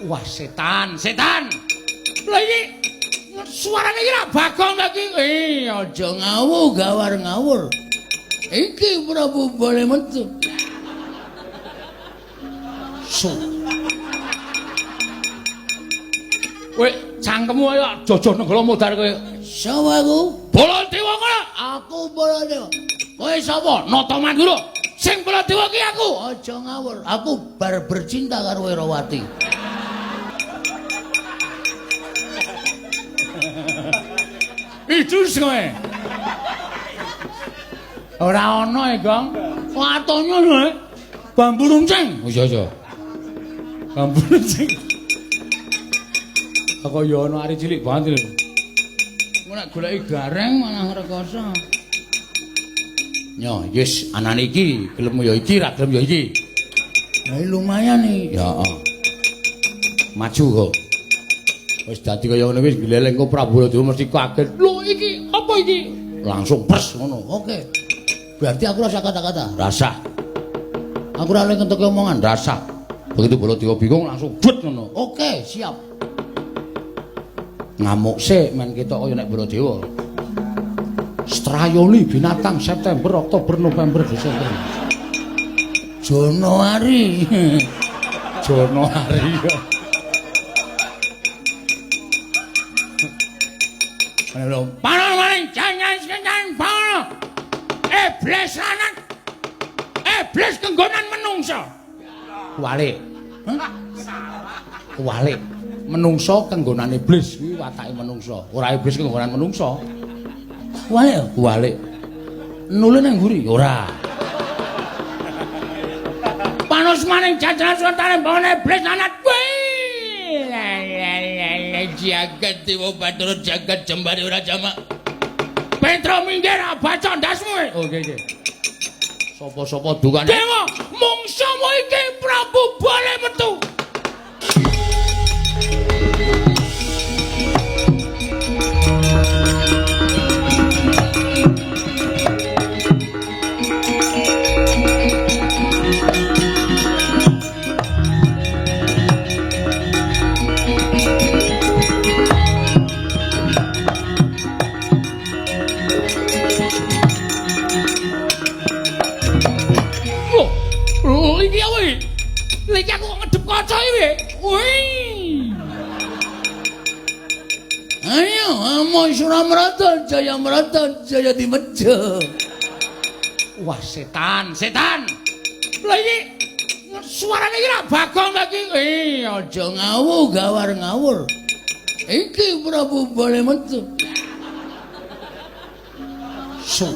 Wah, setan, setan. Lha iki suarane iki ra Bagong ta iki? Eh, aja ngawur, gawar ngawur. Iki Prabu Bale metu. Su. Kowe cangkemmu ayo jojoh nenggala modar kowe. Sapa aku? Baladewa kono. Aku Baladewa. Kowe sapa? Nata Mandura. Sing Baladewa ki aku. Aja ngawur, aku bar bercinta karo Erawati. Idus kowe. Ora ana e, Gong. Watone lho. Bambu runcing. Oh iya iya. Bambu runcing. Aku ya ana ari cilik banget lho. Engko nek goleki gareng malah rekoso. Nyo, yes, anane iki, gelem ya iki, ra gelem ya iki. Lah lumayan iki. Ya, heeh. Maju kok. Wis dadi kaya ngene wis gleleng kok Prabu Baladewa mesti kaget. Lho iki apa iki? Langsung pers ngono. Oke. Berarti aku rasa kata-kata. Rasah. Aku ora oleh ngentuke omongan. Rasah. Begitu Baladewa bingung langsung but ngono. Oke, siap. Ngamuk sik men ketok kaya nek Baladewa. Strayoli binatang September, Oktober, November, Desember. Januari. Januari. Halo, panon maring jangan sekencan panon. Iblis lanang. Iblis kenggonan menungso. Kuwalik. Hah? Kuwalik. Menungso kenggonan iblis kuwi watake menungso. Ora iblis kenggonan menungso. Kuwalik. Kuwalik. Nule nang mburi? Ora. Panos maning jajaran suwantane mbone iblis lanang. Jagat dewa Bathara jagat jembare ora jamak. Petro minggir baca ndasmu. Oh nggih nggih. Sapa-sapa dukane. Dewa, mungsuhmu iki Prabu Bale metu. Iki apa iki? Iki aku kok ngedep kaca iki. Wih. Ayo, amo Suramrata, Jayamrata, Jaya Dimeja. Wah, setan, setan. Lha iki suarane iki ra Bagong ta iki? Eh, aja ngawur, gawar ngawur. Iki Prabu Bale metu. Su.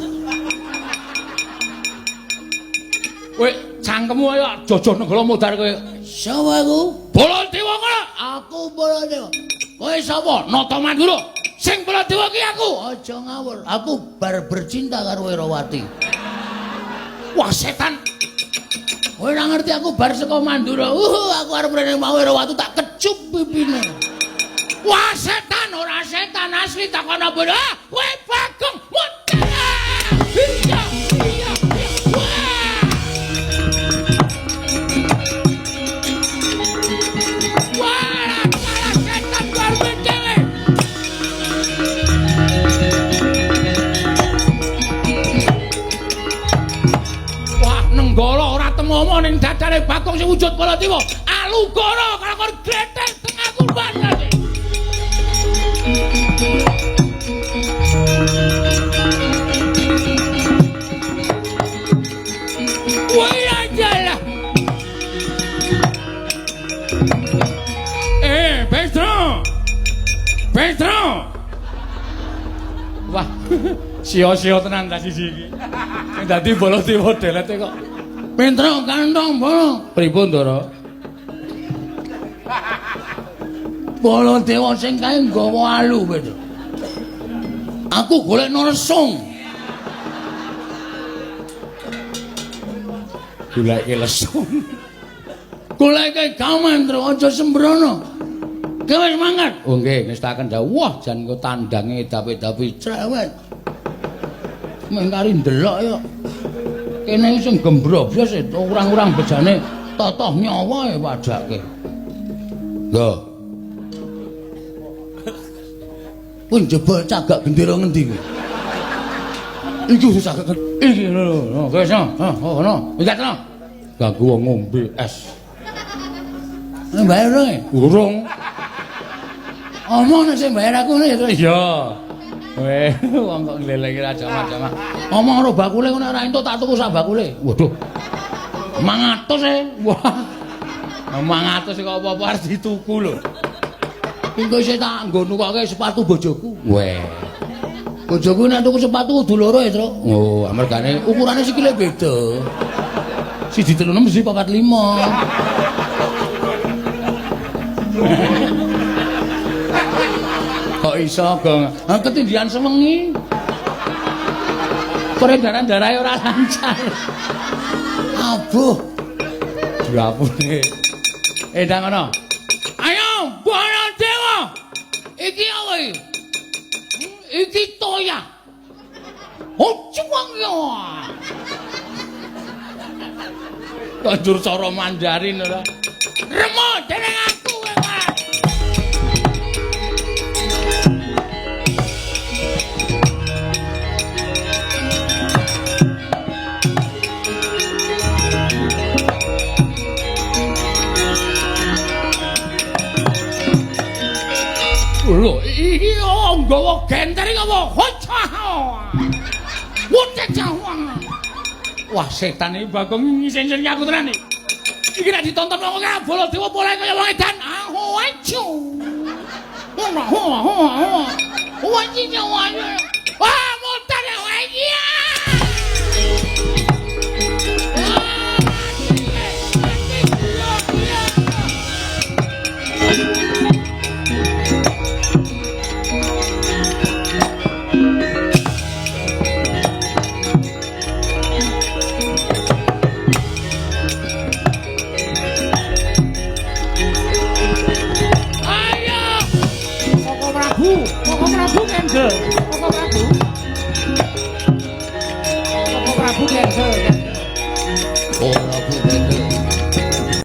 Kowe cangkemmu ayo jojoh nenggala modar kowe. Sapa aku? Baladewa kono. Aku Baladewa. Kowe sapa? Nata Mandura. Sing Baladewa ki aku. Aja ngawur, aku bar bercinta karo Erawati. Wah, setan. Kowe ora ngerti aku bar saka Mandura. Aku arep rene mau Erawati tak kecup pipine. Wah, setan ora setan asli takono bodoh. Ah, kowe Bagong. Iya, iya, iya. Wah. Wah, kalah setan karepe dhewe. Wah, nenggala ora temomo ning dadane Bagong sing wujud Baladewa. Alugara kalakon gletek tengah kurban tadi. Wah, ajalah. Petro. Petro. Wah, sia-sia tenan ta siji iki. Sing dadi Baladewa delete kok. Petro kantong bolo. Pripun, Ndara? Baladewa sing kae nggawa alu, Petro. Aku golekno lesung. Goleke lesung. Goleke gaman, Tru, aja sembrono. Kowe wis mangkat. Oh nggih, ngestaken dawuh. Wah, jan engko tandange dapi-dapi cerewet. Mung kari ndelok yo. Kene sing gembrobyos urang-urang bejane totoh nyawa e padake. Lho. Kuwi njebol cagak gendera ngendi kuwi? Iki wis cagak iki lho lho, wis no. Oh, no. Iki no. Ganggu wong ngombe es. Bayar urung? Urung. Omong nek sing bayar aku ngene ya. Iya. Weh, wong kok nglelengi ra jamak-jamak. Omong karo bakule ngono ora entuk tak tuku sak bakule. Waduh. 500 e. Wah. 500 kok apa-apa arep dituku lho. Engko isih tak nggo nukoke sepatu bojoku. Weh. Bojoku nek tuku sepatu kudu loro ya, Truk. Oh, amargane ukurane sikile beda. Siji 36 siji 45. Kok iso, Gong? Ha ketindihan sewengi. Peredaran darahe ora lancar. Abuh. Diapune. Ndang ngono. Ayo, Baladewa. Iki apa iki? Iki toya. Oh, cuwang ya. Kok njur cara Mandarin ora? Remo dening aku kowe. Lho, iki nggawa genter iki apa? Wah, setan iki Bagong ngisin-isin aku tenan iki. Iki nek ditonton wong akeh Baladewa polahe kaya wong edan. Aku aja. Wah, mutar ya wae iki.